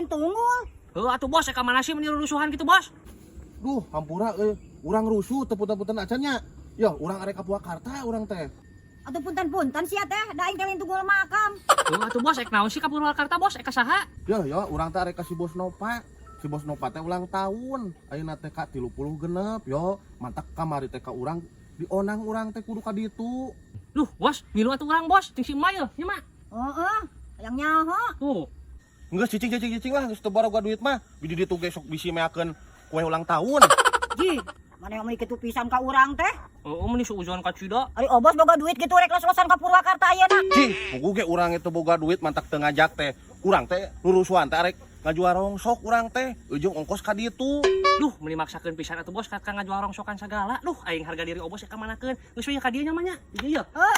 lain tunggul. Heuh atuh, Bos, ka mana sih meni rusuhan gitu, Bos? Duh, hampura euy. Urang rusuh teu punten-punten acan nya. Ya, urang arek ka Purwakarta urang teh. Atuh punten-punten sia teh, da aing teh lain tunggul makam. Heuh atuh, Bos, ek naon sih ka Purwakarta, Bos? Ek ka saha? Ya, ya, urang teh arek ka si Bos Nova. Si Bos Nova teh ulang tahun. Ayeuna teh ka 36 genep, yo. Mantak kamari teh ka urang dionang urang teh kudu ka ditu. Duh, Bos, ngilu atuh urang, Bos, jeung si Emak nya mah. Heeh, hayang nyaho. Tuh. Geus cicing cicing cicing lah, geus teu baroga duit mah. Di ditu ge sok bisi meakeun kue ulang tahun. Ji, mana yang meuli kitu pisan ka urang teh? Heeh, meni suuzon ka Cida. Ari Obos boga duit gitu rek los-losan ka Purwakarta ayeuna. Cih, puguh ge urang itu boga duit mantak teu ngajak teh. Urang teh rurusuhan teh arek ngajual rongsok urang teh, ujung ongkos ka ditu. Duh, meni maksakeun pisan atuh, Bos, ka ngajual rongsokan sagala. Duh, aing harga diri Obos ka manakeun? Geus we ka dieu nya mah nya. Ieu ya. Heuh.